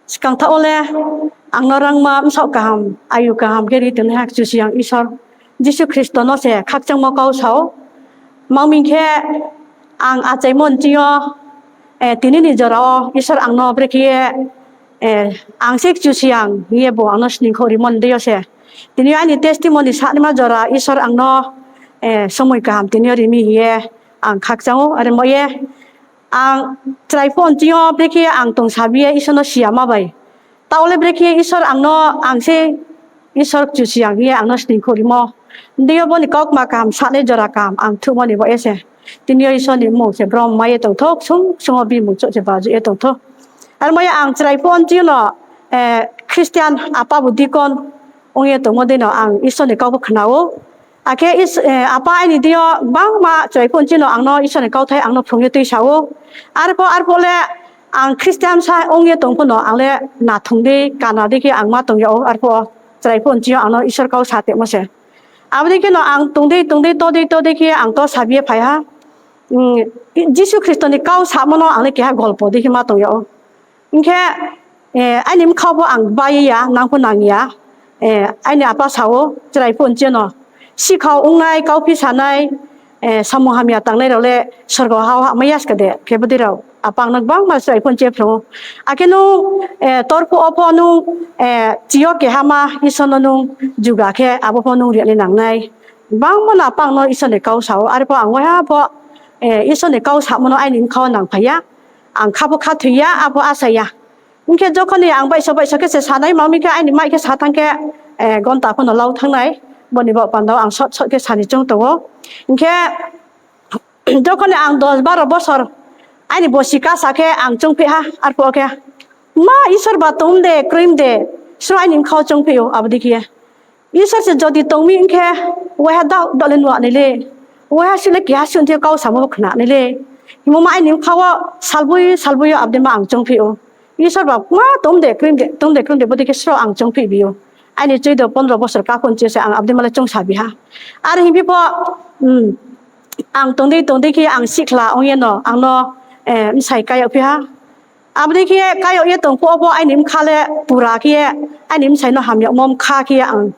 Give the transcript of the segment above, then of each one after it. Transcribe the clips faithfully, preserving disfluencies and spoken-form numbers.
Skang thaoh wo le ang no rangma bsaoh kaham, ayu kaham khe ri tongnaiha Kchusoyang Isor Jisu Khristo no se khakchangmo kau sa ou. Tma hing khe, ang achaimo nching yo, tini ni jora wo Isor ang no brekhe ye, ang se Kchusoyang hing ye bung ang no sningkhouh rimo ni deing yo se. Tini yo aini testimony sanaima jora Isor ang no somoi kaham tini yo ri mi hing ye ang khakchang ou. Are mo ye ang chrai phuh nching yo brekhe ye ang tongsabi ye Isor no siyama bai. Taoh le brekhe ye Isor ang no, ang se Isor Kchusoyang hing ye ang no sningkhouh rimo. Deing yo bo ni kaukma kaham sanai jora kaham ang thuhmo ni baoh ye se. Tini yo Isor ni mmung se brom mai ye tong thou, ksung ksung wo bimung chouh se bajuh ye tong thou. Are mo ye ang chrai phuh nching yo no, Christian apa bu deacon ong ye tongmo dei no ang Isor ni kau pho khna ou. Akhe apa aini deing yo gbangma chrai phuh nching yo no ang no Isor ni kauthai ang no phrung ye tuisa ou. Arphuh, arphuh le ang Christian sa ong ye tong pho no ang le nathung dei, kana dei khe ang ma tong yag ou. Arphuh chrai phuh nching yo ang no Isor kau sa tongmo se. Abo dei khe no ang tong dei, tong dei, to dei, to dei khe ang to sabi ye phai ha. Jisu Khristo ni kau samo no ang le keha golpo dei khe ma tong yag ou. Hing khe, aini bkha pho ang bai ya, nang pho nang ya. Aini apa sa ou, chrai phuh nching yo no sikhau ongnai, kauphi sanai, samung hamya tangnai rao le sorgo ha wo hahmai ya ska de, khe bodei rao apa ang no gbangma chrai phuh nching yo phrung ou. Akhe nung tor phuh wo pho nung chi yo kehama Isor no nung juga khe abo pho nung ri nai nang nai. Gbangma no apa ang no Isor ni kau sa ou, arphuh ang waiha pho Isor ni kau samo no aini bkha wo nangphai ya. Ang kha pho khathoi ya, apho asa ya. Hing khe jokhon ni ang baihso baihso khe se sanai, ma mi khe aini mic khe sa thanng khe, gonta pho no lau thanng nai. Bo ni baoh panda wo ang short short khe sa ni choung tong ou. Hing khe jokhon ni ang dos baro bosor aini bosi kasa khe ang choungphi ha, arphuh wo khe, ma Isor ba tong de, kroi de, sro aini bkha wo choungphi ou, abo dei khe ye. Isor se jodi tong mi hing khe, waiha daoh daoh le nuh nai le, waiha suh le keha suh thing yo kau samo bo khna nai le. Hingmo ma aini bkha wo salboi salboi yo abo dei ma ang choungphi ou. Isor ba ma tong de, kroi de, tong de, kroi de, bodei khe sro ang choungphi bi ou. Aini chuido pondro bosor ka phuh nching yo se ang abo dei ma le choungsabi ha. Are hingphi pho, ang tong dei tong dei khe ang sihkhla ong ye no ang no bsai kai yagphi ha. Abo dei khe kai yag ye tong phuh wo pho aini bkha le pura khe ye, aini bsai no hamyagmo bkha khe ye ang,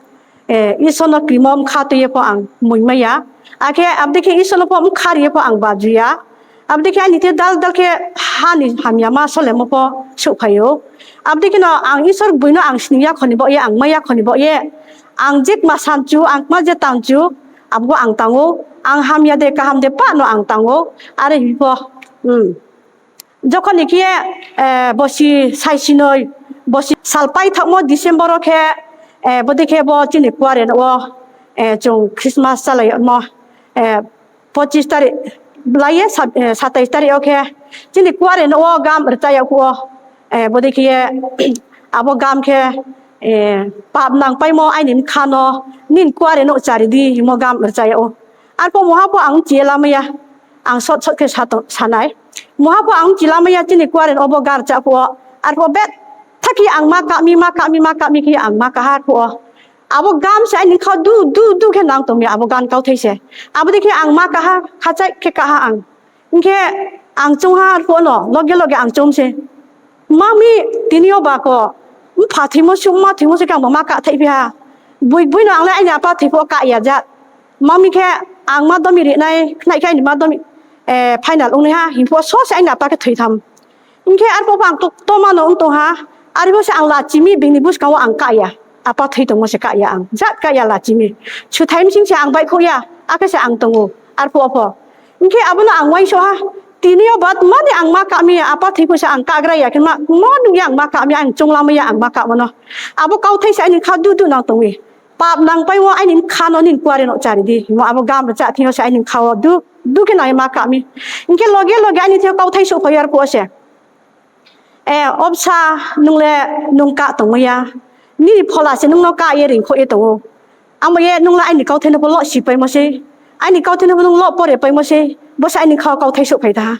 Isor no krimo bkha tui ye pho ang moingmai ya. Akhe abo dei khe Isor no pho bkha ri ye pho ang baju ya. Abo dei khe aini thing dal dal khe ha ni hamyama solemo pho souhphai ou. Abo dei khe no ang Isor boi no ang sning ya kho ni baoh ye, ang mai ya kho ni baoh ye, ang je kma sanchu, ang kma je tangchu, abo ang tang ou. Ang hamya de kaham de pah no ang tang ou. Are hing pho, jokhon ni khe ye, bosi saisinoi, bosi sal paithaohmo December wo khe, bodei khe bo chini kuarenouh wo, chung Christmas chálai yagmo, pochis tarikh, blai ye satais tarikh wo khe chini kuarenouh wo gam rchá yag phuh wo, bodei khe ye, abo gam khe, pap nangpaimo aini bkha no nini kuarenouh chari di hingmo gam rchá yag ou. Arphuh mungha pho ang chi ye lamai ya, ang short short khe sa nai. Mungha pho ang chi lamai ya chini kuarenouh wo bo gam rchá phuh wo. Arphuh betha khe ang ma kah mi, ma kah mi, ma kah mi khe ang ma kah ha arphuh wo. Abo gam se aini bkha du du du khe nang tong mi, abo gan kauthai se. Abo dei khe ang ma kah ha, khachaih khe kah ha ang. Hing khe ang choung ha arphuh no, loge loge ang choung se. Ma mi, tini yo ba kho, mpha thoimo suh, mma thoimo suh khe ang bo ma kah thaihphi ha. Boi boi no ang le aini apa thoi phuh wo kah ya ja. Ma mi khe ang ma domi ri nai, khnai khe aini ma domi, final ongnaiha hing phuh wo so se aini apa khe thoi tham. Hing khe arphuh pho ang to, toma no ong tong ha. Are pho se ang lachi mi, bini buskang wo ang kah ya. Apa thoi tongmo se kah ya ang. Jat kah ya lachi mi. Suthai bsing se ang baihkhouh ya. Akhe se ang tong ou. Arphuh wo pho. Hing khe abo no ang uaingsouh ha. Tini yo ba tma ni ang ma kah mi, apa thoi phuh se ang kahgra ya khe ma, tma nuh ye ang ma kah mi, ang choung lamai ya ang ma kahmo no. Abo kauthai se aini bkha du du nang tong mi. Pap nangpaimo aini bkha no nini kuarenouh chari di. Hingmo abo gam rchá thing yo se aini bkha wo du du khe nang ye ma kah mi. Hing khe loge loge aini thing yo kauthai souhphai yo arphuh wo se. E, o bsa, nung le nung kah tongmai ya. Nini phola se nung no kah ye reingkhouh ye tong ou. Abo ye nung le aini kauthai no pho loh sipaimo sei. Aini kauthai no pho nung loh pore paimo sei. Bo se aini bkha wo kauthai souhphai tha ha.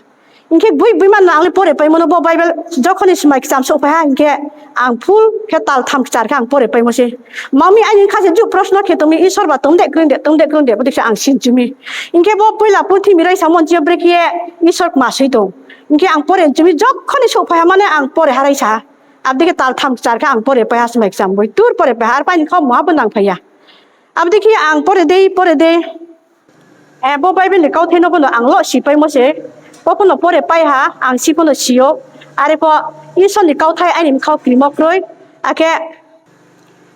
Hing khe boi boima no ang le pore paimo no bo Bible jokhon ni smai kcham souhphai ha, hing khe ang full khe tal tham kchar khe ang pore paimo sei. Ma mi aini bkha se juh prosno khe tong mi, Isor ba tong de kroi de, tong de kroi de, bodei se ang sinchu mi. Hing khe bo poila purthimbi raisamo nching yo brekhe ye Isor kma soi tong. Hing khe ang pore nchu mi, jokhon ni souhphai ha mane ang pore ha raisa ha. Abo dei khe tal tham kchar khe ang pore pai ha, smai kcham boi tur pore pai ha, arphuh aini khaoh mungha bo nangphai ya. Abo dei khe ang pore dei, pore dei, bo Bible ni kauthai no bo no ang lo sipaimo se, bo pho no pore pai ha, ang si pho no si ou. Are pho Isor ni kauthai aini bkha wo krimo kroi, akhe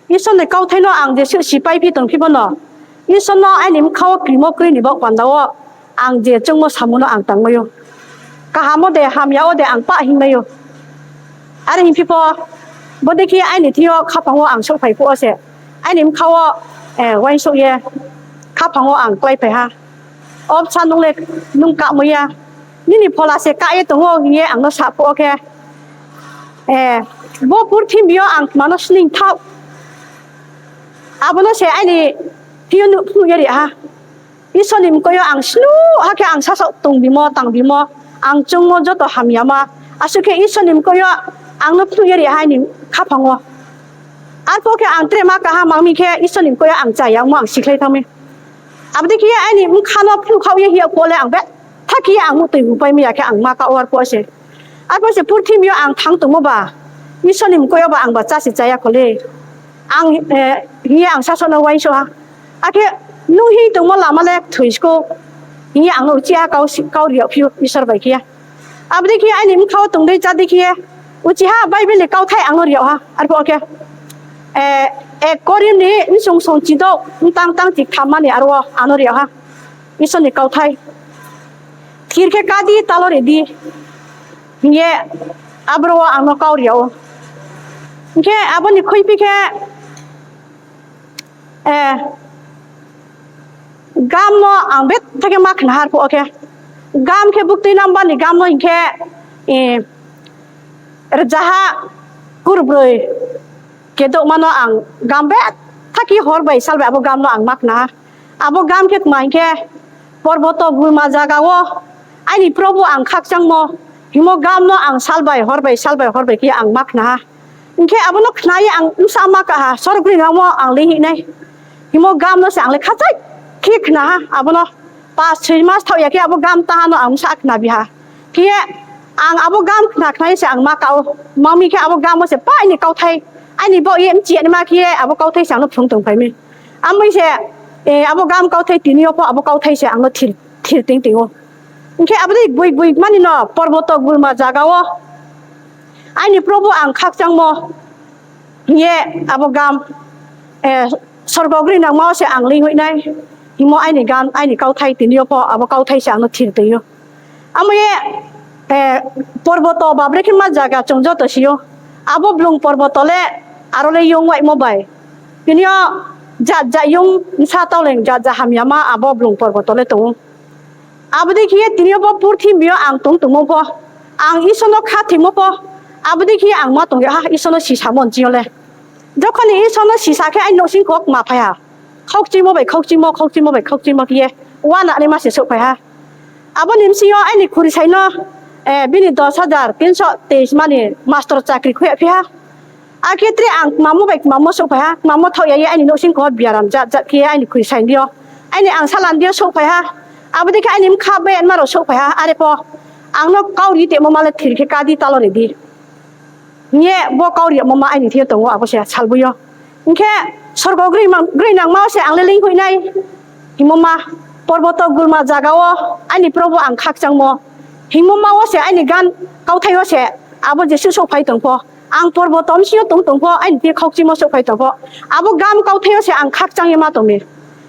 Isor ni kauthai no ang jesuh sipai phi tong phi pho no, Isor no aini bkha wo krimo kroi ni baoh panda wo ang je choungmo samung no ang tangmai ou. Kaham wo de, hamya wo de ang pah hingmai ou. Are hing phi pho, bo dei khe aini thing yo khaphang wo ang souhphai phuh wo se, aini bkha wo uaingsouh ye khaphang wo ang kláiphai ha. O bsa, nung le nung kahmai ya, nini phola se kah ye tong ou hing ye ang no sa phuh wo khe, bo purthimbi yo ang tma no sning thaoh, abo no se aini thing yo nuh phnuh ye ri ha. Isor ni mkoih yo ang snuh ha khe ang sasaoh tongbimo, tangbimo, ang choungmo joto hamyama, asuh khe Isor ni mkoih yo ang no phnuh ye ri ha aini khaphang wo. Arphuh khe ang tre ma kaha mang mi khe Isor ni mkoih yo ang chaya ongmo ang sikhlai thanng mi. Abo dei khe ye aini bkha no phnuh khaoh ye hing yag phuh wo le ang betha khe ye ang muhtoi hupai mai ya khe ang ma kah ou arphuh wo se. Arphuh se purthimbi yo ang thanng tongmo ba, Isor ni mkoih yo ba ang ba chá se chá ya kho le. Ang, hing ye ang sasaoh no uaingsouh ha. Akhe nung hing tongmo lama le kthoi skou, hing ye ang no uchih ha kau ri yag phi ou Isor bai khe ye. Abo dei khe ye aini bkha wo tong dei chá dei khe ye, uchih ha Bible ni kauthai ang no ri yag ha. Arphuh wo khe, Ek Korinth ni bsung songchi douh, btang tang chitham ma ni aro wo ang no ri yag ha Isor ni kauthai. Thir khe ká di, talo ri di, hing ye aboro wo ang no kau ri yag ou. Hing khe abo ni khuiphi khe, gam no ang betha khe ma khna ha arphuh wo khe. Gam khe buktui number ni gam no hing khe, rzaha kurbroi kedouhma no ang gam betha khe hor bai sal bai abo gam no ang ma khna ha. Abo gam khe tma hing khe, porboto gulma zaga wo aini Probhu ang khakchangmo hingmo gam no ang sal bai hor bai sal bai hor bai khe ang ma khna ha. Hing khe abo no khna ye ang bsa ma kah ha, sorgo ni nangmo ang leinghoih nai hingmo gam no se ang le khachai khe khna ha. Abo no pas soi mas thaoh ya khe abo gam taha no ang bsa khna bi ha. Khe ye ang abo gam khna khna ye se ang ma kah ou. Mang mi khe abo gam wo se pa aini kauthai, aini baoh ye mchi ya naima khe ye abo kauthai se ang no phrung tongphai mi. Abo se, abo gam kauthai tini yo pho abo kauthai se ang no thir, thir ting ting ou. Hing khe abo dei gboi gboi mani no porboto gulma zaga wo aini Probhu ang khakchangmo hing ye abo gam, sorgo groinangma wo se ang leinghoih nai hingmo aini gam, aini kauthai tini yo pho abo kauthai se ang no thir ting ou. Amo ye, porboto ba brekhe ma zaga chung joto si ou. Abo blung porboto le aro le yong waimo bai. Tini yo jat jat yong bsa taoleng jat jat hamyama abo blung porboto le tong ou. Abo dei khe ye tini yo bo purthimbi yo ang tong tongmo pho, ang Isor no khathoimo pho, abo dei khe ye ang ma tong ya ha Isor no sisamo nching yo le. Jokhon ni Isor no sisa khe aini nouhsingkho kma phai ha. Khaukchimo bai khaukchimo, khaukchimo bai khaukchimo khe ye uana naima se souhphai ha. Abo ni bsing yo aini khurisai no, bini dos hajar tinso teis mani mastor chakri khui ya phi ha. Akhe tre ang kmamo bai kmamo souhphai ha, kmamo thaoh ya ye aini nouhsingkho biaram jat jat khe ye aini khurisai ni yo, aini angsala ni yo souhphai ha. Abo dei khe aini bkha bai anma rao souhphai ha, are pho ang no kau ri tongmo ma le thir khe ká di, talo ri di hing ye bo kau ri yagmo ma aini thing yo tong ou abo se salboi yo. Hing khe sorgo groinangma wo se ang le leinghoih nai hingmo ma, porboto gulma zaga wo aini Probhu ang khakchangmo hingmo ma wo se aini gan kauthai wo se abo jesuh souhphai tong pho, ang porboto bsing yo tong tong pho, aini thing yo khaukchimo souhphai tong pho, abo gam kauthai yo se ang khakchang ye ma tong mi.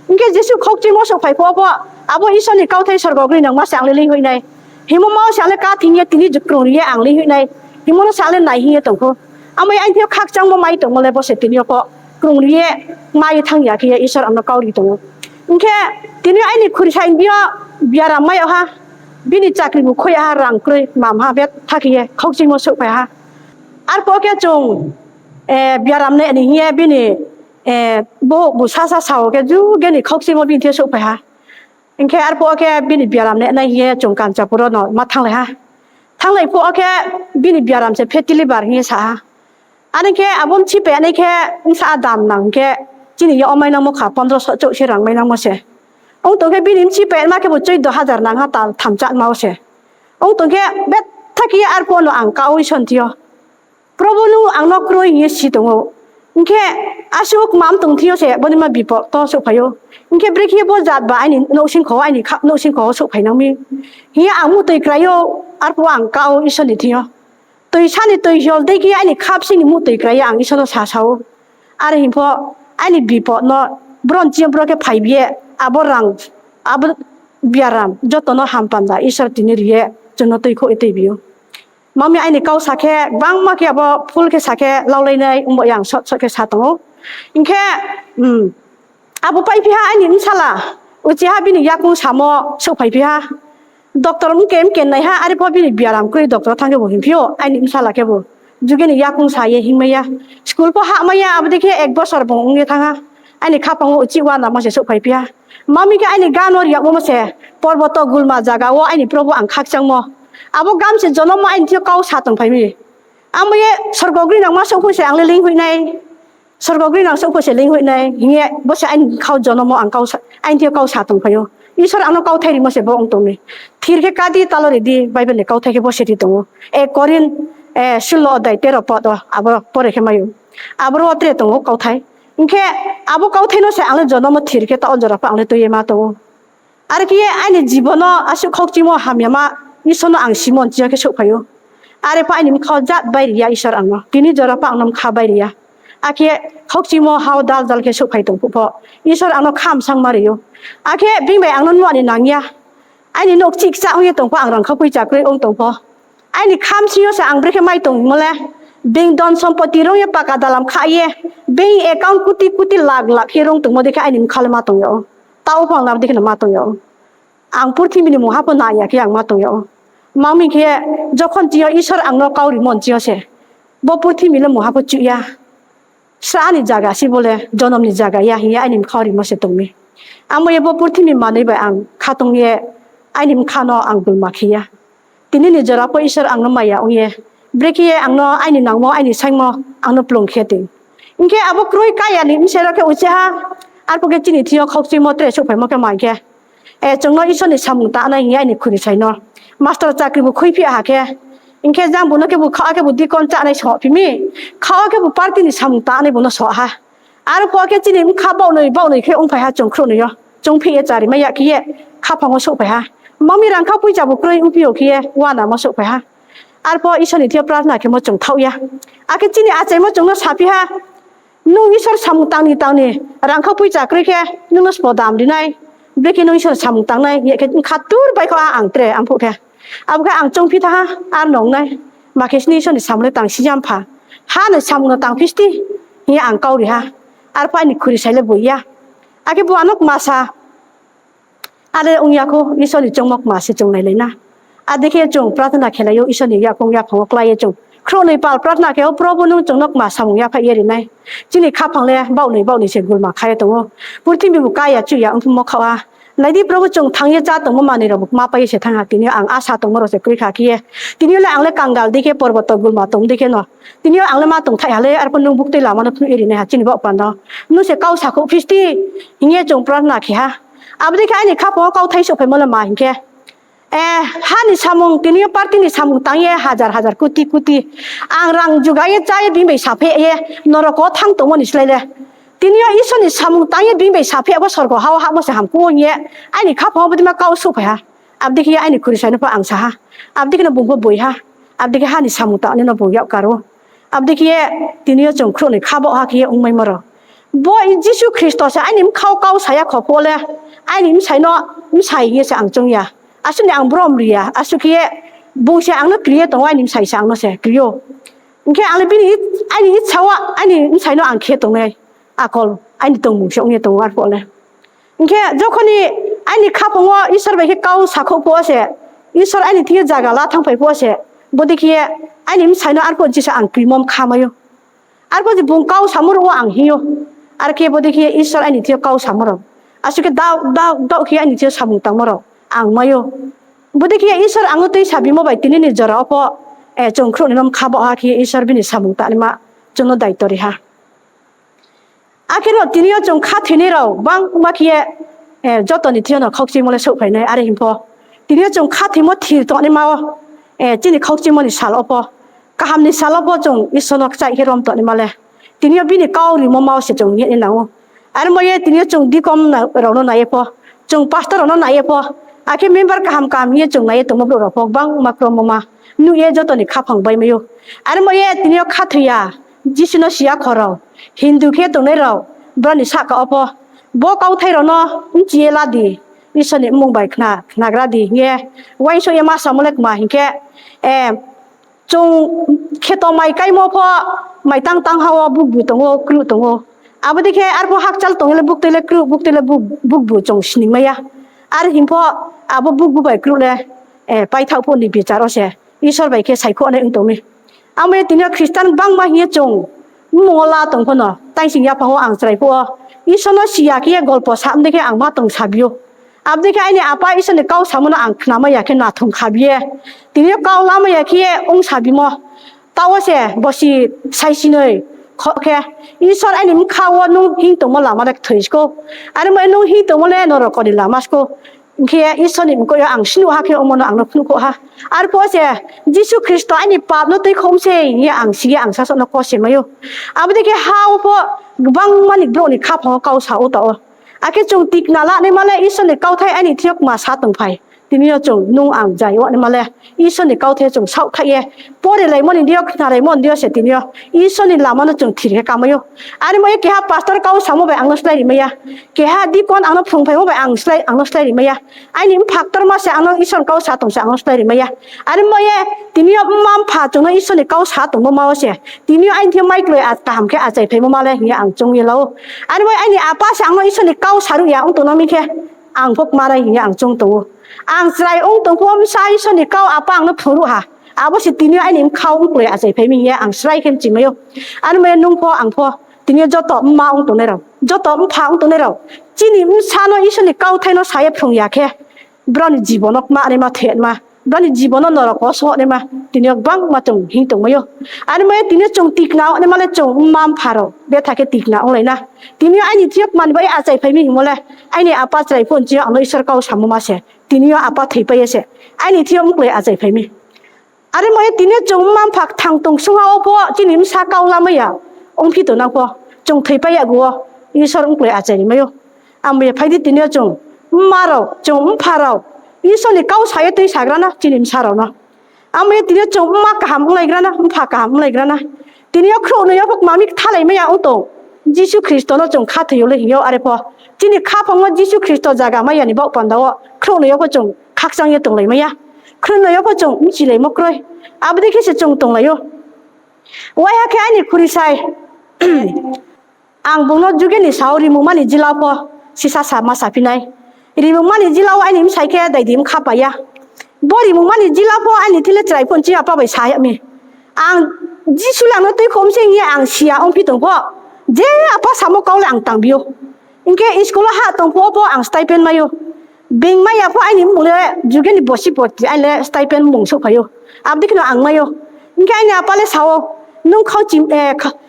Hing khe jesuh khaukchimo souhphai pho pho, abo Isor ni kauthai sorgo groinangma se ang le leinghoih nai hingmo ma wo se ang le ká thing ye tini je krung ri ye ang leinghoih nai hingmo no se ang le nai hing ye tong pho. Amo ye aini thing yo khakchangmo mai tongmo le bo se tini yo pho krung ri ye mai ye thanng ya khe ye Isor ang no kau ri tong ou. Hing khe tini yo aini khurisai ni yo biaram mai yag ha, bini chakri bu khui ya ha, rang kroi mam ha, betha khe ye khaukchimo souhphai ha. Arphuh khe chung biaram nai ni hing ye bini bouh bu sasa sao khe juge ni khaukchimo bini thing yo souhphai ha. Hing khe arphuh khe bini biaram nai nai hing ye chung Kanchapur wo no ma thannglai ha. Thannglai phuh wo khe bini biaram se fatty liver hing ye sa ha. Are khe abo bchi pai nai khe bsa dam nang khe chini yo mainangmo kha pondro so chouh se rang mainangmo se. Ong tong khe bini bchi pai ma khe bo choido hajar nang ha tal tham chá ma wo se. Ong tong khe betha khe ye arphuh no ang ka oi son thing yo. Probu, nung ang no kroi hing ye si tong ou. Hing khe asuh kmam tong thing yo se bodei ma bipot to souhphai ou. Hing khe brekhe bo jat ba aini nouhsingkho, aini kha-, nouhsingkho wo souhphai nang mi hing ye ang muhtoi krai ou, arphuh ang ka ou Isor ni thing yo. Toisa ni toi hiol dei khe aini khabsing ni muhtoi krai ye ang Isor no sasa ou. Are hing pho aini bipot no bro ni thing yo bro khe phaibi ye, abo rang, abo biaram joto no hampanda Isor tini ri ye chung no tuikhouh ye tuibi ou. Mami aini kau sa khe gbangma khe abo full khe sa khe laulainai ongbo yang short short khe sa tong ou. Hing khe, abo paiphi ha aini bsala, uchih ha bini yakoung samo souhphaiphi ha. Doctor mke mke nai ha, are pho bini biaram kroi doctor thanng khebu hingphi ou, aini bsala khebu. Juge ni yakoung sa ye hingmai ya. School pho hahmai ya, abo dei khe ek bosor bung ong ye thanng ha. Aini khaphang wo uchih uanamo se souhphaiphi ha. Mami khe aini gan no riyagmo se, porboto gulma zaga wo aini Probu ang khakchangmo. Abo gan se jonom wo aini thing yo kau sa tongphai mi. Amo ye sorgo grinangma souhphai se ang le leinghoih nai. Sorgo grinang souhphai se leinghoih nai hing ye bo se aini kha jonom wo ang kau sa, aini thing yo kau sa tongphai ou. Isor ang no kauthai rimo se bo ong tong mi. Thir khe ká di, talo ri di, Bible ni kauthai khe bo se ri tong ou. Ek Korinth, eh, sullo adhyay tero pod wo, abo pore khe mai ou. Aboro wo tre tong ou kauthai. Hing khe abo kauthai no se ang le jonom wo thir khe taoh jora pho ang le tui ye ma tong ou. Are khe ye aini jibon no asuh khaukchimo hamyama Isor no ang simo ni thing yo khe souhphai ou. Are pho aini bkha wo jat bai ri ya Isor ang no. Tini jora pho ang no bkha bai ri ya. Akhe khaukchimo ha wo dal dal khe souhphai tong phuh pho Isor ang no khamsangma ri ou. Akhe being bai ang no nuh ni nang ya. Aini nouh kchih kchah ong ye tong pho, ang rangkha poicha kroi ong tong pho, aini khamsing yo se ang brekhe mai tongmo le, being don sompoti rung ye paka dalam kha ye, being account kuti kuti lakh lakh khe rung tongmo dei khe aini bkha le ma tong yag ou. Taoh pho ang abo dei khe no ma tong yag ou. Ang purthimbi ni mungha pho nang ya khe ang ma tong yag ou. Mami khe, jokhon thing yo Isor ang no kau rimo ni thing yo se, bo purthimbi le mungha pho chuh ya. Sra ni zaga se bo le, jonom ni zaga ya hing ye aini bkha wo rimo se tong mi. Amo ye bo purthimbi manoi bai ang khatong ye aini bkha no ang gulma khe ya. Tini ni jora pho Isor ang no maya ong ye, brekhe ye ang no aini nangmo, aini saingmo ang no plung khe tong. Hing khe abo kroi kaya ni bsero khe uchih ha, arphuh khe chini thing yo khaukchimo tre souhphaimo khe ma hing khe, eh, chung no Isor ni samung tangnai hing ye aini khurisai no master chakri bu khuiphi ha khe, hing khe jang bu no khebu khaoh khebu deacon chánai sohphi mi, khaoh khebu party ni samung tangnai bu no soh ha. Arphuh khe chini bkha baohnoi baohnoi khe ongphai ha chung khrouhnoi yo. Chung phi ye charimai ya khe ye khaphang wo souhphai ha. Mami rangkha poicha bu kroi ongphi ou khe ye uanamo souhphai ha. Arphuh Isor ni thing yo prarthana khemo chung thaoh ya. Akhe chini achaimo chung no saphi ha. Nung Isor samung tang ni tang ni, rangkha poicha kroi khe nung no sbo dam ri nai. Brekhe nung Isor samung tangnai, ye khe bkha tur bai kho a ang tre, arphuh khe. Abo khe ang choungphi thanng ha, ar nong nai. Ma khe sini Isor ni samung le tang si ya mpha. Ha ni samung no tangphi sti, hing ye ang kau ri ha. Arphuh aini khurisai le boi ya. Akhe bo ano kma sa. Are ong ya khou, Isor ni choungmo kma se chung nailai na. Adei khe chung prarthana khelai ou, Isor ni yakoung yaphang wo klái ye chung khrouhnoi pal prarthana khe ou, Probu nung chung no kma samung yaphaih ye ri nai. Chini khaphang le baohnoi baohnoi se gulma kha ye tong ou. Purthimbi bu kaya chuh ya ongphimo khaoh ha. Nai di Probu, chung thanng ye chá tongmo manoi rao bu kma pai ye se thanng ha, tini yo ang asa tongmo rao se kroi kha khe ye. Tini yo le ang le kangal dei khe, porboto gulma tong dei khe no. Tini yo ang le ma tongthaih ha le, arphuh nung buktui lama no phnuh ye ri nai ha chini baoh panda. Nung se kau sakhouh phi sti, hing ye chung prarthana khe ha. Abo dei khe aini khaphang wo kauthai souhphaimo le ma hing khe, eh, ha ni samung, tini yo party ni samung tang ye hajar hajar, kuti kuti ang rang juga ye chá ye being bai sapheh ye norok wo thanng tongmo ni slái le, tini yo Isor ni samung tang ye being bai sapheh abo sorgo ha wo hahmo se hamkuh ou hing ye aini khaphang wo bodei ma kau souhphai ha. Abo dei khe ye aini khurisai no pho ang sa ha. Abo dei khe no bung pho boi ha. Abo dei khe ha ni samung tangnai no bung yak kar ou. Abo dei khe ye tini yo chung khrouhnoi kha baoh ha khe ye ongmaimo rao. Bo Jisu Khristo se aini bkha wo kau sa ya kho phuh wo le, aini bsai no bsai hing ye se ang choung ya. Asuh ni ang brom ri ya, asuh khe ye bung se ang no kri ye tong ou, aini bsai se ang no se kri ou. Hing khe ang le bini, aini itsa wo aini bsai no ang khe tongnai akol, aini tongmung se ong ye tong ou arphuh le. Hing khe jokhon ni aini khaphang wo Isor bai khe kau sakhouh phuh wo se, Isor aini thing yo zaga la thanngphai phuh wo se, bodei khe ye aini bsai no arphuh Jisu ang krimo kha mai ou. Arphuh je bung kau samo rao wo ang hing ou. Are khe bodei khe ye Isor aini thing yo kau samo rao, asuh khe daoh daoh daoh khe aini thing yo samung tangmo rao ang mai ou. Bodei khe ye Isor ang no tuisa bimo bai tini ni jora wo pho, eh, chung khrouhnoi no bkha baoh ha khe ye Isor bini samung tangnaima chung no daito ri ha. Akhe no tini yo chung khathoinai rao gbangma khe ye, eh, joto ni thing yo no khaukchimo le souhphai nai, are hing pho. Tini yo chung khathoimo thir tongnaima wo, eh, chini khaukchimo ni sal wo pho Kaham ni sal wo pho chung Isor no kchaih khe rom tongnaima le, tini yo bini kau rimo ma wo se chung hing ye nai nang ou. Are mo ye tini yo chung deacon rao no nai ye pho, chung pastor rao no nai ye pho, akhe member kaham kaham hing ye chung nai ye tongmo brouh rao pho gbangma kromo ma nuh ye joto ni khaphang baimai ou. Are mo ye tini yo khathoi ya, Jisu no si ya kho rao, Hindu khe tongnai rao, brao ni sahka wo pho bo kauthai rao no bchi ye la di, Isor ni mmung bai khna, khnagra di hing ye uaingsouh ye ma samo le kma hing khe, chung kheto mai kaimo pho, mai tang tang ha wo bukbu tong ou, kruh tong ou. Abo dei khe arpho hakchal tong ye le buktui le kruh, buktui le buk-, bukbu chung sningmai ya. Are hing pho abo bukbu bai kruh le, paithaoh phuh ni bichar wo se Isor bai khe saikhouh nai ong tong mi. Amo ye tini yo Christian gbangma hing ye chung mmung wo la tong pho no, taising yaphang wo ang chrai phuh wo, Isor no si ya khe ye golpo sa mdei khe ang ma tong sabi ou. Abo dei khe aini apa Isor ni kau samo no ang khnamai ya khe nathung khabi ye, tini yo kau lamai ya khe ye ong sabimo. Taoh wo se bosi saisinoi kho khe, Isor aini bkha wo nung hing tongmo lama le kthoi skou. Are mo ye nung hing tongmo le norok ni lama skou. Hing khe Isor ni mkoih yo ang snuh ha khe ongmo no ang no phnuhkhouh ha. Arphuh wo se Jisu Khristo aini pap no tuikhouh mi sei hing ye ang si ye ang sasaoh no kose mai ou. Abo dei khe ha wo pho gbangma ni brouh ni khaphang wo kau sa ou taoh wo. Akhe chung tikna lanaima le Isor ni kauthai aini thing yo kma sa tongphai. Tini yo chung nung ang jai yagnaima le Isor ni kauthai chung saohthaih ye, porelaimo ni deing yo, khnalaimo ni deing yo se tini yo Isor ni lama no chung thir khe kamai ou. Are mo ye keha pastor kau samo bai ang no slái rimai ya, keha deacon ang no phrungphaimo bai ang slái, ang no slái rimai ya. Aini mpha ktorma se ang no Isor ni kau sa tong se ang no slái rimai ya. Are mo ye tini yo mma mpha chung no Isor ni kau sa tongmo ma wo se tini yo aini thing yo maikloi kaham khe achaiphaimo ma le hing ye ang choung ye la ou. Are mo ye aini apa se ang no Isor ni kau saruh ya ong tong no mi khe, ang pho kma nai hing ye ang choung tong ou. Ang chrai ong tong pho bsa Isor ni kau apa ang no phrungruh ha. Abo se tini yo aini bkha wo mkloi achaiphai mi hing ye ang srai khe mchimai ou. Are mo ye nung pho ang pho, tini yo joto mma ong tongnai rao, joto mpha ong tongnai rao, chini bsa no Isor ni kauthai no sa ye phrung ya khe, brao ni jibon no kma naima, thoi naima, brao ni jibon no norok wo soh naima tini yo gbangma chung hing tongmai ou. Are mo ye tini yo chung tikna ongnaima le chung mma mpha rao betha khe tikna onglai na. Tini yo aini thing yo kma ni bai achaiphai mi hingmo le, aini apa chrai phuh ni thing yo ang no Isor kau samo ma se, tini yo apa thoipai ye se aini thing yo mkloi achaiphai mi. Are mo ye tini yo chung mma mpha kthang tong sungha wo pho chini bsa kau lamai ya ongphi tongnang pho, chung thoipai yag wo Isor mkloi achai rimai ou. Amo ye phai di tini yo chung mma rao, chung mpha rao, Isor ni kau sa ye tuisagra na chini bsa rao no. Amo ye tini yo chung mma kaham onglaigra na, mpha kaham onglaigra na. Tini yo khrouhnoi yo pho kma mi kthalaimai ya ong tong. Jisu Khristo no chung khathoi yo le hing yo, are pho chini khaphang wo Jisu Khristo zaga mai ya ni baoh panda wo khrouhnoi yo pho chung khakchang ye tonglaimai ya. Khrouhnoi yo pho chung bchilaimo kroi. Abo dei khe se chung tonglai ou. Waiha khe aini khurisai, ang bung no juge ni sao rimungma ni jila pho sisa sama saphi nai. Rimungma ni jila wo aini bsai khe daidi bkha pai ya. Bo rimungma ni jila pho aini thing le chrai phuh ni thing yo apa bai sa yag mi. Ang Jisu le ang no tuikhouh mi se hing ye ang si ya ongphi tong pho, je apa samo kau le ang tangbi ou. Hing khe school wo hah tong phuh wo pho ang stipend mai ou. Being mai ya pho aini mmung le juge ni bosi porti aini le stipend mmung souhphai ou. Abo dei kheno ang mai ou. Hing khe aini apa le sa ou, nung khauchi,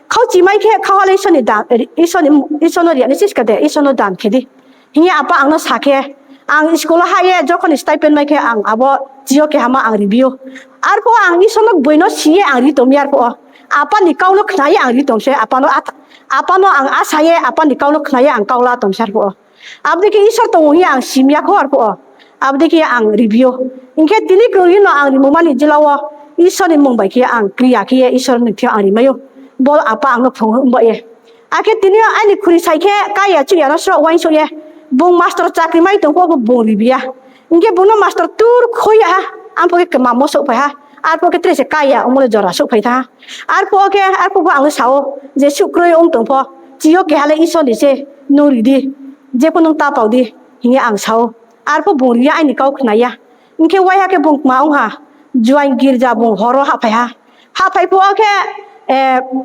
khauchi mai khe khauha le Isor ni dan, Isor ni, Isor no ri ya nai siska de, Isor no dan khe di, hing ye apa ang no sa khe, ang school wo hah ye jokhon ni stipend mai khe ang abo chi yo kehama ang ribi ou. Arphuh ang Isor no gboi no si ye ang ri tong mi arphuh wo. Apa ni kau no khna ye ang ri tong se, apa no, apa no ang asa ye, apa ni kau no khna ye ang kau la tong se arphuh wo. Abo dei khe Isor tong ou hing ye ang sim ya kho arphuh wo. Abo dei khe ang ribi ou. Hing khe tini kroi no ang rimungma ni jila wo Isor ni mmung bai khe ang kri ya khe ye Isor ni thing yo ang rimai ou. Bo apa ang no phrung ba ye. Akhe tini yo aini khurisai khe kaya chuh ya no sroh uaingsouh ye, bung master chakri mai tong pho bo bung ribi ya. Hing khe bung no master tur khoi ya ha, ang pho khe kmamo souhphai ha. Arphuh khe tre se kaya ongmo le jora souhphai thanng ha. Arphuh wo khe, arphuh pho ang le sa ou, jesuh kroi ong tong pho, chi yo keha le Isor ni se, nung ri di, jepho nung ta pao di, hing ye ang sa ou. Arphuh bung ri ya, aini kau khna ya. Hing khe waiha khe bung kma ong ha, juaing girja bung hor wo hahphai ha. Hahphai phuh wo khe,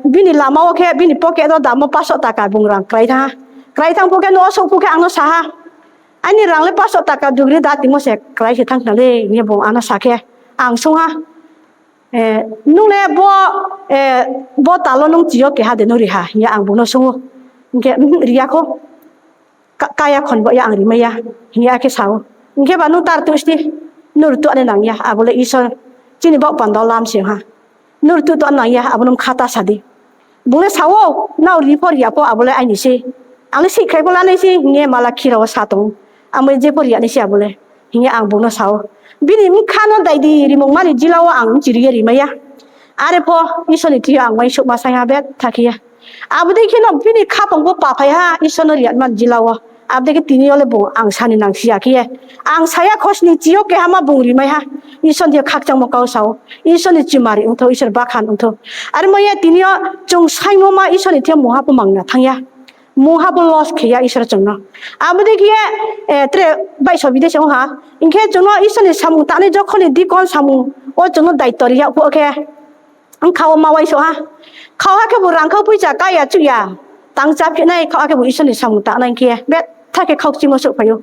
bini lama wo khe bini pocket wo damo pasoh taka bung rang krai thanng ha. Krai thanng phuh khe nouh wo souh phuh khe ang no sa ha, aini rang le pasoh taka dugri da timo se krai se thanng khna le hing ye bung ano sa khe, ang sung ha, nung le bo, bo tal wo nung chi yo keha de nung ri ha hing ye ang bung no sung ou. Hing khe, ri ya kho, kaya khon bo ya ang rimai ya, hing ye akhe sa ou. Hing khe ba nung tar tuh sti, nung rtuh nai nang ya, abo le Isor chini baoh panda wo lam se ha. Nung rtuh to nang ya, abo no mkha ta sa di. Bung le sa ou, nrao ri pho ri ya pho abo le aini sei. Ang le sihkhrai pho lanai sei hing ye Malakhi rao wo sa tong ou. Amo ye je pho ri ya nai sei abo le, hing ye ang bung no sa ou. Bini bkha no dai di rimungma ni jila wo ang mchiri ye rimai ya. Are pho Isor ni thing yo ang uaingsouhma saing ha betha khe ye. Abo dei khe no bini khaphang pho paphai ha Isor no ri ya man jila wo. Abo dei khe tini yo le bung ang sa ni nangsi ya khe ye, ang sa ya khosning chi yo keha ma bung rimai ha. Isor ni thing yo khakchangmo kau sa ou. Isor ni chumari ongthou, Isor bakhan ongthou. Are mo ye tini yo chung saingmo ma Isor ni thing yo mungha pho mangna thanng ya. Mungha pho loss khe ya Isor chung no. Abo dei khe ye, tre baihso bidei se ong ha. Hing khe chung no Isor ni samung tangnai jokhon ni deacon samung wo chung no daito ri yag phuh khe, bkha wo ma uaingsouh ha. Khauha khebu rangkhau poicha kaya chuh ya, tang chá phih nai, khauha khebu Isor ni samung tangnai khe betha khe khaukchimo souhphai ou.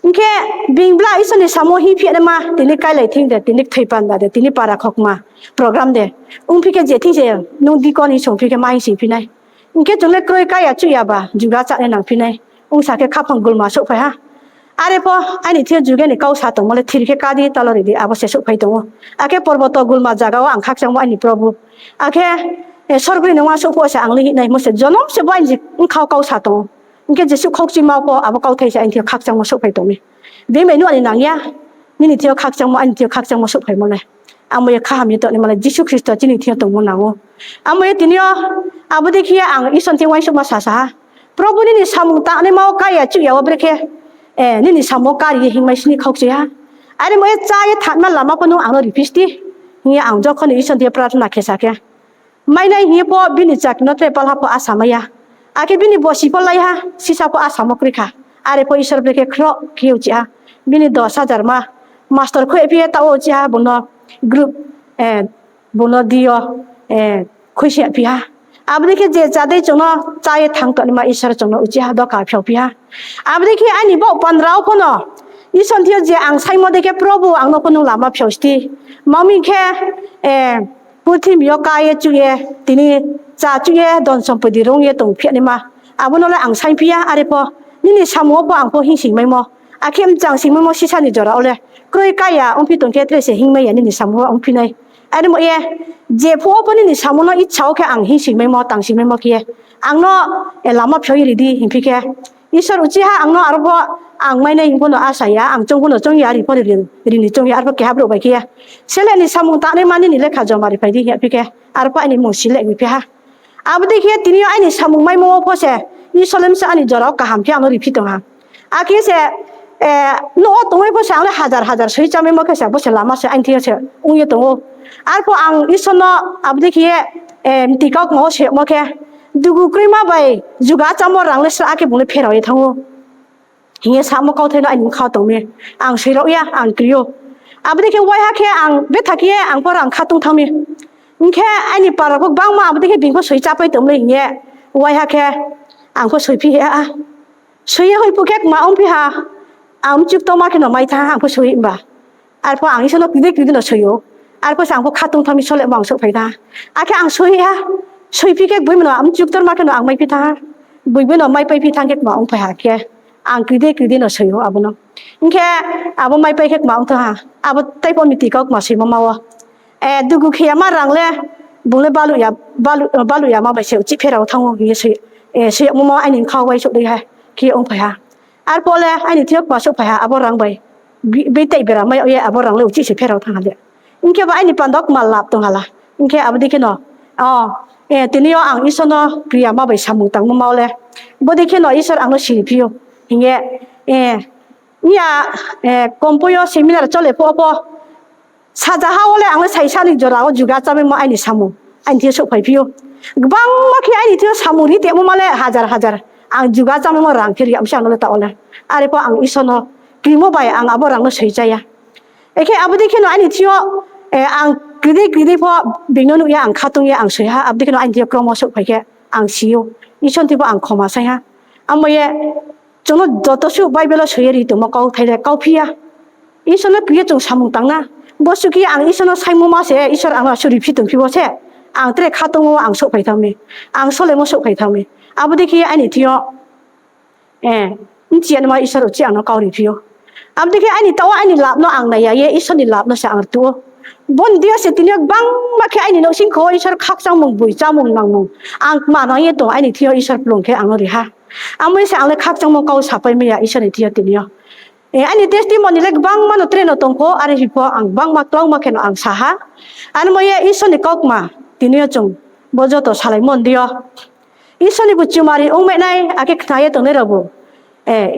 Hing khe being bla Isor ni samung hing phih naima, tini kailai thing de, tini kthoi panda de, tini para khokma program de. Ongphi khe je thing se nung deacon hing songphi khe ma hing singphi nai. Hing khe chung le kroi kaya chuh ya ba juga chánai nangphi nai. Ongsa khe khaphang gulma souhphai ha. Are pho aini thing yo juga ni kau sa tongmo le thir khe ká di, talo ri di, abo se souhphai tong ou. Akhe porboto gulma zaga wo ang khakchangmo aini Probhu. Akhe sorgo ni nungma souh phuh se ang le hing nai mo se jonom se bo aini bkha wo kau sa tong ou. Hing khe jesuh khaukchima pho abo kauthai se aini thing yo khakchangmo souhphai tong mi. Being bai nuh ani nang ya, nini thing yo khakchangmo, aini thing yo khakchangmo souhphaimo le. Amo ye kha ham ye tongnaima le Jisu Khristo chini thing yo tongmo nang ou. Amo ye tini yo abo dei khe ye ang Isor ni thing yo uaingsouhma sasa ha. Probhu, nini samung tangnaima wo kaya chuh ya wo brekhe nini samung wo kari ye hingmai sini khaukchoi ha. Are mo ye chá ye thanngma lama pho nung ang no riphi sdi, hing ye ang jokhon ni Isor ni thing yo prarthana khe sa khe, mainai hing ye pho bini chakri no tre palha pho asa mai ya. Akhe bini bosi pho lai ha, sisa pho asamo kroi kha. Are pho Isor brekhe khroh khe uchih ha. Bini dos hajar ma master khuiphi ye taoh wo uchih ha, bung no group, bung no di yo khuisoing yaphi ha. Abo dei khe je chá dei chung no chá ye thanng tongnaima Isor chung no uchih ha, doka phiaophi ha. Abo dei khe aini baoh pandra wo pho no Isor ni thing yo je ang saingmo dei khe Probhu ang no pho nung lama phiao sdi. Mami khe purthimbi yo ká ye chuh ye, tini chá chuh ye, dhon sompoti rung ye tongphi naima, abo no le ang saingphi ya. Are pho nini samung wo pho ang pho hingsingmaimo, akhe mchang singmaimo sisa ni jora wo le kroi kaya ongphi tong khe tre se hingmai ya nini samung wo ongphi nai. Are mo ye jephuh wo pho nini samung no icha wo khe ang hingsingmaimo, tangsingmaimo khe ye ang no lama phiao ye ri di hingphi khe, Isor uchih ha ang no aro pho ang mainai hing pho no asa ya, ang choung pho no choung ya, ri pho ri ni choung ya, arpho keha brouh bai khe ye, Selek ni samung tangnaima nini lekha joma riphai di hing yaphi khe, arpho aini mmung select ni phi ha. Abo dei khe ye tini yo aini samung maimo wo pho se Isor le msa aini jora wo kaham khe ang no riphi tong ha. Akhe se nouh wo tongmai pho se ang le hajar hajar soi chámaimo khe se bo se lama se aini thing yo se ong ye tong ou. Arpho ang Isor no abo dei khe ye mti kaukma wo soimo khe, dugu kroima bai juga chámo rang le sra, akhe bung le pherao ye thanng ou hing ye samo kauthai no aini bkha wo tong mi. Ang soi rao ya, ang kri ou. Abo dei khe waiha khe ang betha khe ye ang pho rang khatung thanng mi. Hing khe aini para pho gbangma abo dei khe being pho soi chápai tong mi hing ye waiha khe ang pho soiphi ha. Soi ye hoih phuh khe kma ongphi ha, ang mchuktorma khe no mai thanng ha, ang pho soi himba. Arpho ang Isor no kri dei kri dei no soi ou. Arpho se ang pho khatung thanng mi, solemo ang souhphai thanng ha. Akhe ang soi ha, soiphi khe gboima no mchuktorma khe no ang maiphi thanng ha. Gboima no maipaiphi thanng khe kma ongphai ha khe, ang kri dei kri dei no soi ou abo no. Hing khe abo maipai khe kma ong thanng ha. Abo tei pho mti kaukma soimo ma wo, dugu khe yama rang le bung le baluh yama bai se uchih pherao thanng ou hing ye soi yagmo ma aini bkha wo uaingsouh dei ha khe ongphai ha. Arpho le aini thing yo kma souhphai ha abo rang bai. Beitei bera mai yag ye abo rang le uchih se pherao thanng ha le. Hing khe ba aini panda wo kma lap tong ha la. Hing khe abo dei khe no, tini yo ang Isor no kri yama bai samung tangmo ma wo le, bo dei khe no Isor ang no siriphi ou hing ye, ya, Kompoi yo seminar chole phuh wo pho, sajaha wo le ang le saisa ni jora wo juga chámaimo aini samung aini thing yo souhphaiphi ou. Gbangma khe aini thing yo samung ri tongmo ma le hajar hajar ang juga chámaimo rang khe ri yag mi se ang no le taoh wo le. Are pho ang Isor no krimo bai ang abo rang no soi chá ya. Akhe abo dei khe no aini thing yo, ang kri dei kri dei pho being no nuh ye ang khatung ye ang soi ha, abo dei khe no aini thing yo kromo souhphai khe ang si ou. Isor ni thing pho ang khoma saing ha. Amo ye chung no joto suh Bible wo soi ye ri tongmo kauthai le kauphi ya. Isor no kri ye chung samung tang na. Bo suh khe ye ang Isor no saingmo ma se, Isor ang no asuh riphi tongphi wo se, ang tre khatung wo ang souhphai thanng mi, ang solemo souhphai thanng mi. Abo dei khe ye aini thing yo bchi ya naima Isor uchih ang no kau riphi ou. Abo dei khe aini taoh wo aini lap no ang nai ya ye Isor ni lap no se ang rtuh ou. Bo ni deing yo se tini yo gbangma khe aini nouhsingkho wo Isor khakchangmung boi chámung nangmung ang kma nang ye tong, aini thing yo Isor kplung khe ang no ri ha. Amo ye se ang le khakchangmo kau sapai mai ya Isor ni thing yo tini yo. Aini testimony le gbangma no tre no tong pho, are hing pho ang gbangma klauma khe no ang sa ha. Amo ye Isor ni kaukma tini yo chung bo joto salaimo ni deing yo Isor ni bu chumari ongmai nai, akhe khna ye tongnai raobu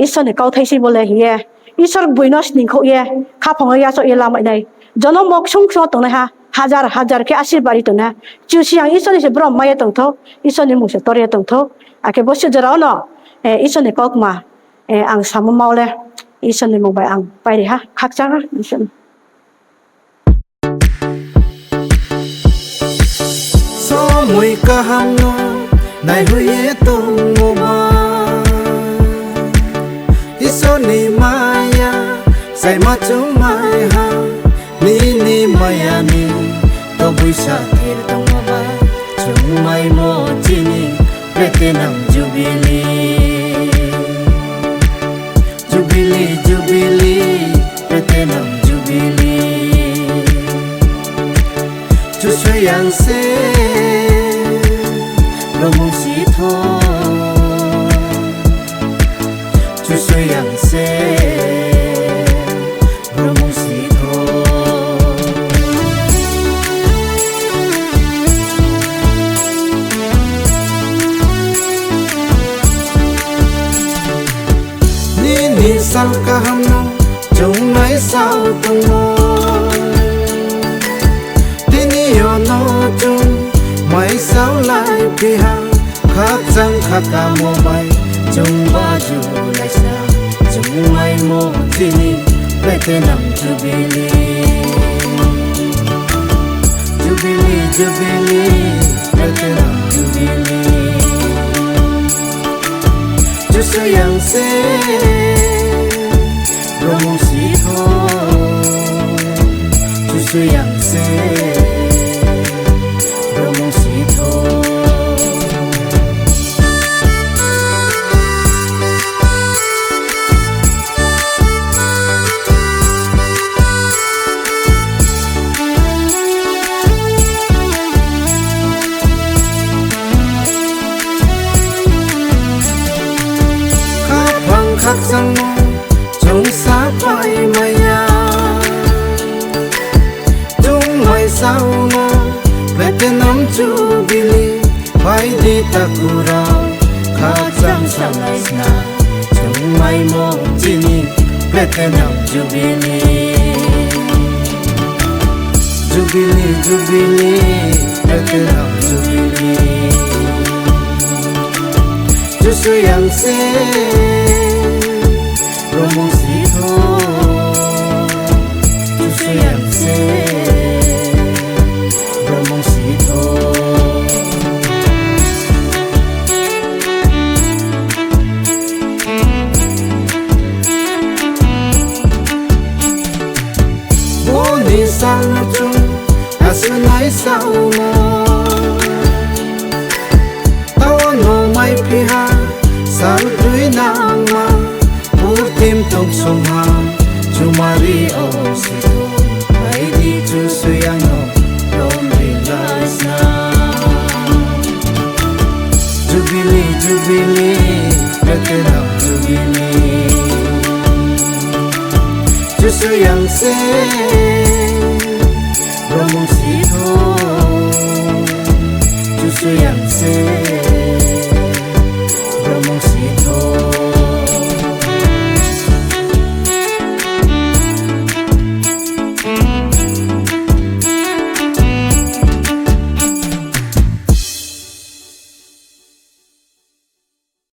Isor ni kauthai sei bo le hing ye, Isor boi no sningkhouh ye, khaphang no yachaoh ye lamai nai. Jonom wo ksung ksung tongnaiha, hazar hazar khe asirbad ri tongnaiha. Kchusoyang Isor ni se brom mai ye tong thou, Isor ni mmung se tor ye tong thou. Akhe bo se jora wo no Isor ni kaukma ang samo ma wo le Isor ni mmung bai ang pairi ha, khakchang ha. Somoi kaham no naihoih ye tongmo ba, Isor ni maya saima chungmai ha, nini maya ni tobui sa thir tongmo ba, chungmaimo chini Platinum Jubilee. Jubilee, Jubilee, Platinum Jubilee. Kchusoyang se bromung si thou. Kchusoyang se bromung si thou. Nini sal kaham no chung maisao tongmo. Tini yo no chung maisao laiphi ha, khakchang khakamo bai chung baju laisa, chungmaimo chini Platinum Jubilee. Jubilee, Jubilee, Platinum Jubilee. Kchusoyang se bromung si thou. Kchusoyang se bromung si thou. Khaphang khakchangmo chung sapai mai ya. Chung maisao no Platinum Jubilee, phai di takhu rao, khakchang salai sna, chungmaimo chini Platinum Jubilee. Jubilee, Jubilee, Platinum Jubilee. Kchusoyang se bromung si thou. Kchusoyang se bromung si thou. Bo ni sal no chung asuh naisaomo. Tao no maiphi ha sal broi nangma, purthim tong songha, chumari o si thou, phai di Kchusoyang no lom ri lai sna. Jubilee, Jubilee, Platinum Jubilee. Kchusoyang se bromung si thou. Kchusoyang se